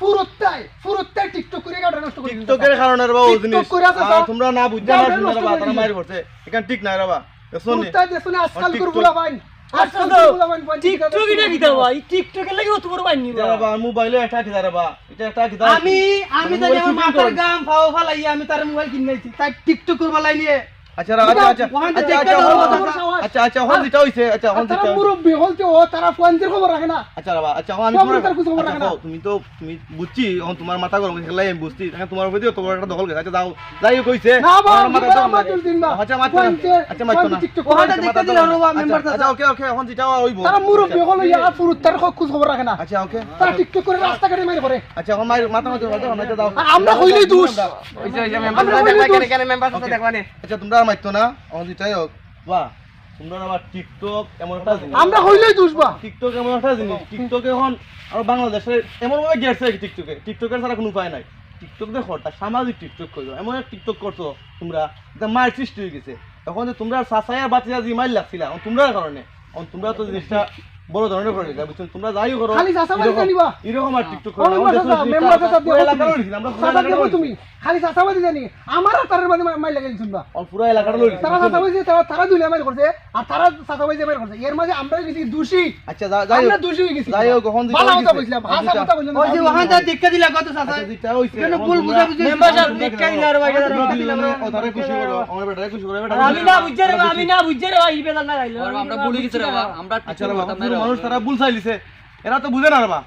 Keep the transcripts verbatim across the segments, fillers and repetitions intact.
ফুরুত্তায়, ফুরুত্তায় TikTok করি গাউটা নষ্ট করি দিছে। TikTok-এর কারণে রে বা ও জিনিস। TikTok করি আছে আর স্যার। তোমরা না বুঝছো না, গাউটা শুনছো নষ্ট রে বা, করি তারা দিছে। মাইর করছে। এখান ঠিক নাই রে বা। দেখছো নি? ফুরুত্তায় দেখছো না, আজকাল আর করে TikTok, ফুলা পাইন। আজকাল আচ্ছা করে তো, ফুলা পাইন, পাইন, TikTok এটা কিতা ভাই? TikTok-এর লাগি অত বড় পাইন নি রে বা। বা, মোবাইলে একটা কিতা রে বা? এটা একটা কিতা? আমি, আমি আমি জানি মোবাইল আমার shooting মাথার করো। গাম ফাও ফালাই, আমি তার মোবাইল কিনে আইছি। তাই TikTok করবার লাগি নিয়ে। আচ্ছা, রে, আচ্ছা, আচ্ছা, ওখান থেকে আচ্ছা, আচ্ছা, দেখতে ওখান, পাবো। আচ্ছা, আচ্ছা, ওখান আর যেটা তারা হইছে। মুরব্বি হলতে ও, তারা ফুয়াইন্তর খবর রাখে না। আচ্ছা, রে বা, আচ্ছা, আমি খবর তোমার, তার খোঁজ খবর আচ্ছা, রাখে না। ও, তুমি তো, তুমি বুঝছি, এখন তোমার মাথা গরম হইছে, আমি বুঝছি। এখন তোমার উপরে দিয়ে তোমার একটা দখল গেছে। আচ্ছা, যাও, যাই হোক হইছে। না, বা, আমার মাথা আমার গরম আমার লাগে। দুই দিন না। আচ্ছা, মারতো না। ফুয়াইন্তে, আচ্ছা, মারতো ফুয়াইন্তে না। TikTok ওখানে করে। দেখতে দিলে হবো, আচ্ছা, মেম্বার আচ্ছা, চাচা। ওকে, ওকে, এখন যেটা হইব। তারা মুরব্বি হলো, ইয়া, ফুরুত, তার খোঁজ খবর রাখে না। আচ্ছা, ওকে। তারা TikTok করে রাস্তাঘাটে মাইর করে। আচ্ছা, এখন মাইর, মাথা মারতো, মাথা মারতো, যাও। আর আমরা কইলেই দোষ। ওই যে, ওই যে মেম্বার আমরা চাচা কইলেই দেখবা, দোষ। এখানে মেম্বার চাচা দেখবা নে। আচ্ছা, তোমরা আর মারতো না, এখন যেটাই হোক। বাহ, তোমরা আবার TikTok এমন একটা জিনিস। আমরা কইলেই দোষ বা। TikTok এমন একটা জিনিস, TikTok এখন আমার বাংলাদেশে এমন ভাবে গেছে কি TikTok-এ, TikTok-এর ছাড়া কোনো উপায় নাই। TikTok দেখো, তার সামাজিক TikTok করো, এমন এক TikTok করছো তোমরা, এটা মায়ের সৃষ্টি হয়ে গেছে। এখন যে তোমরা চাচাইয়া বাতিজা যে মাইর লাগছিলা, এখন তোমরার কারণে, এখন তোমরা তো জিনিসটা বড় ধরনের করে দিলা, বুঝছো? তোমরা যাই করো, খালি চাচাবাজি এরকম, জানিবা। এরকম আর TikTok করো ওই না। মাথা আমাদের চাচা, মেম্বার চাচা পুরো দেখো এলাকার তুমি। হয়ে গেছে, আমরা পুরো চাচা এলাকার দেখো হয়ে তুমি। গেছে। খালি চাচাবাজি জানি। আমার আর তার মাঝে মা-, মাইর লাগাই দিছুন বা। ও, পুরো এলাকার লড়ি। তারা চাচাবাজি, তারা, তারা দুইলা মাইর করছে, আর তারা চাচাবাজি মাইর করছে। এর মাঝে আমরা গেছি দোষী। আচ্ছা, যা-, যাই আমরা হোক। দোষী হয়ে গেছি। যাই হোক, এখন যেটা ভালো হইছে, কথা কইছিলাম, এখন হাছা যেটা কথা কইলাম। ওই যে ওখান থেকে ধিক্কা দিলা কত চাচা? আচ্ছা, যেটা হইছে, কেন এখন ভুল তোমরা বুঝাবুঝি মেম্বার সাহেব হইছে? ধিক্কা দিলা রে ভাই, তোমরা দুইজনে ওটারে খুশি করো, আমার বেটারে খুশি করো, বেটারে আর আমি খুশি না করো, বুঝছি রে বেটারে ভাই, খুশি আমি না বুঝছি রে ভাই, ই বেটা না গাইলো। ওরা আমরা ভুলে গেছি রে বা, আমরা আচ্ছা রে বা, ভুল মানুষ তারা ভুল চাইলিছে, এরা তো বুঝে না রে বা।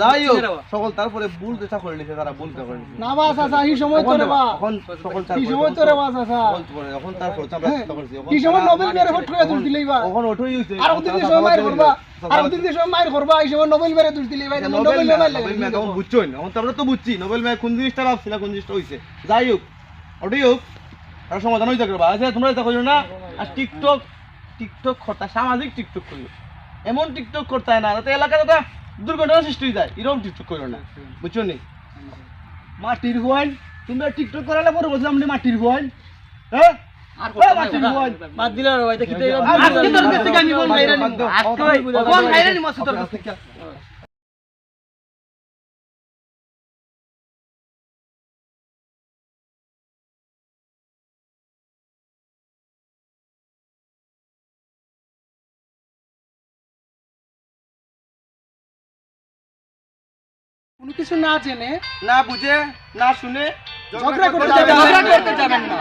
যাই হোক, সকল তারপরে ভুল যেটা করে নিছে, তারা ভুল যেটা করে নিছে। না বা চাচা, এই সময় তো রে বা। এখন সকল তারপরে এই সময় তো রে বা চাচা। এখন তারপরে, এখন তারপরে আমরা হ্যাঁ। চেষ্টা করছি। এখন এই সময় তারা নোবেল মেরে ফট করে দোষ দিলেই বা। এখন ওঠই হইছে। আর ওদিন যে সময় মাইর করবা, আর ওদিন যে সময় মাইর করবা, এই সময় নোবেল মেরে দোষ দিলেই বা, নোবেল নোবেল মেরে, মেরে নোবেল মেরে, এখন বুঝছো না? এখন তো আমরা তো বুঝছি, নোবেল মেরে কোন জিনিসটা ভাবছি না, কোন জিনিসটা হইছে। যাই হোক, ওটাই হোক, আর সমাধান হয়ে যাবে। আচ্ছা, তোমরা এটা কইও না। আর TikTok, TikTok করতা, সামাজিক TikTok কইও। এমন TikTok করতা না, যাতে এলাকায় একটা দুর্ঘটনা সৃষ্টি হয়ে যায়, এরকম TikTok কইও না। বুঝছো নি? মাটির ফুয়াইন, তোমরা TikTok করালে পরে বলছিলাম নি মাটির ফুয়াইন। হ্যাঁ? আর এ, মাটির ফুয়াইন। বাদ দিলা রে ভাই, দেখি তো এবার আজকে তোর কাছ থেকে আমি ফোন বাইরে নিমু। আজকে ভাই, ফোন বাইরে নিমু আজকে তোর কাছ থেকে। কোনো কিছু না জেনে, না বুঝে, না শুনে ঝগড়া করতে ঝগড়া যাবেন না। করতে যাবেন না।